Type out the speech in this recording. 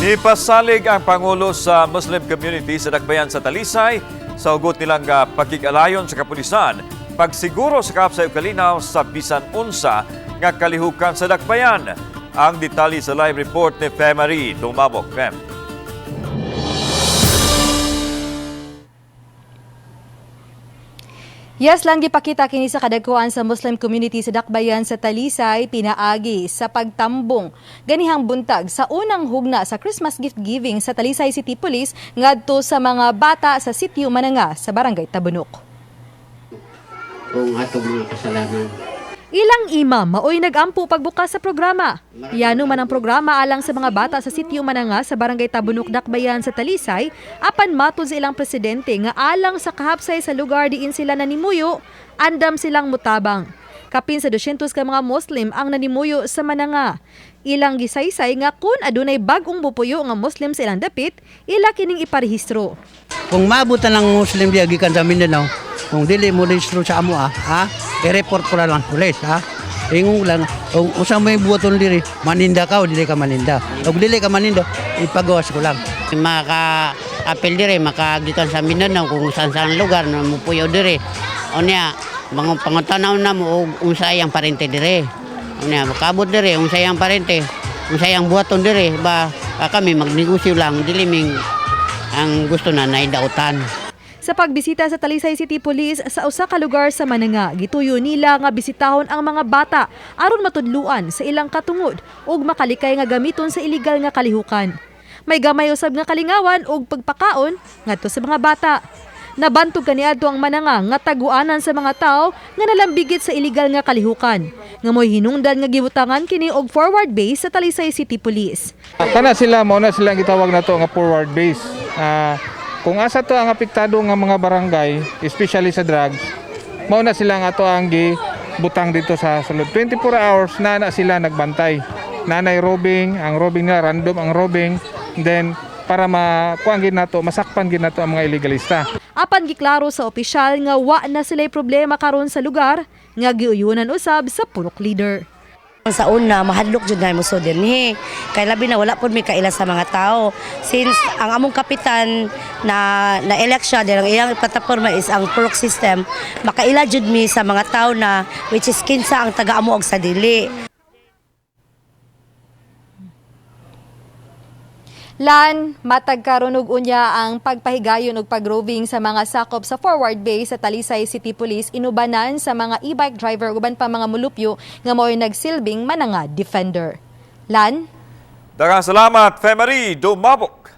Nipasalig ang Pangulo sa Muslim community sa Dakbayan sa Talisay sa hugot nilang pakig-alayon sa kapulisan, pagsiguro sa kaapsay ug kalinaw sa bisan unsa nga kalihukan sa Dakbayan. Ang detalye sa live report ni Femary Dumabok. Fem. Yes lang, gipakita kini sa kadagkuan sa Muslim community sa Dakbayan sa Talisay pinaagi sa pagtambong ganihang buntag sa unang hugna sa Christmas gift giving sa Talisay City Police ngadto sa mga bata sa sitio Mananga sa Barangay Tabunok. Kung atong mga kasalanan. Ilang imam maoy nagampo pagbukas sa programa. Yano man ang programa alang sa mga bata sa sitio Mananga sa Barangay Tabunok, Dakbayan sa Talisay, apan matud sa ilang presidente nga alang sa kahapsay sa lugar diin sila nanimuyo, andam silang mutabang. Kapin sa 200 ka mga Muslim ang nanimuyo sa Mananga. Ilang gisaysay nga kun adunay bag-ong mupuyo nga Muslim sa ilang dapit, ila kining iparehistro. Kung maabutan ng Muslim diya gikan sa Mindanao, kung dili mo rehistro sa amo ah, ha, i-report ko na lang pulis ha. Ingon lang, kung usa may buhaton diri, maninda ka o dili ka maninda. Kung dili ka maninda, ipagawas ko lang. Maka-apel dire, makagikan sa Mindanao kung saan saan lugar na mupuyo dire. Unya, mga pangutanaw na mo og unsa iyang parente dire. Unya, makabot dire unsa iyang parente, unsa iyang buhaton dire ba ah, kami magnegosyo lang dili ming ang gusto na naidautan. Sa pagbisita sa Talisay City Police sa usa ka lugar sa Mananga, gituyo nila nga bisitahon ang mga bata aron matudluan sa ilang katungod ug makalikay nga gamiton sa iligal nga kalihukan. May gamay usab nga kalingawan ug pagpakaon ngadto sa mga bata. Nabantog kaniadto ang Mananga nga taguanan sa mga tao nga nalambigit sa iligal nga kalihukan. Nga mo'y hinungdan nga gibutangan kini og forward base sa Talisay City Police. Kana sila, mao na sila ang gitawag nato nga forward base. Kung asa to ang apektado nga mga barangay, especially sa drugs, mao na sila nga ato ang gibutang dito sa sulod. 24 hours na na sila nagbantay. Nanay robing, ang robing nila random ang robing, then para makuan gid nato, masakpan gid nato ang mga illegalista. Apan giklaro sa opisyal nga wa na sila'y problema karon sa lugar nga giuyunan usab sa purok leader. Sa una, mahadlok jud na mo so dinhi. Kay labi na wala pud mi kaila sa mga tao. Since ang among kapitan na na-elect siya, dahil ang iyang plataporma is ang purok system, makaila jud mi sa mga tao na which is kinsa ang taga-amo og sa dili. Lan, matag karon og unya ang pagpahigayon og pagroving sa mga sakop sa forward base sa Talisay City Police inubanan sa mga e-bike driver ug uban pa mga mulupyo nga mao'y nagsilbing Mananga defender. Lan? Daghang salamat, Femary Dumabok.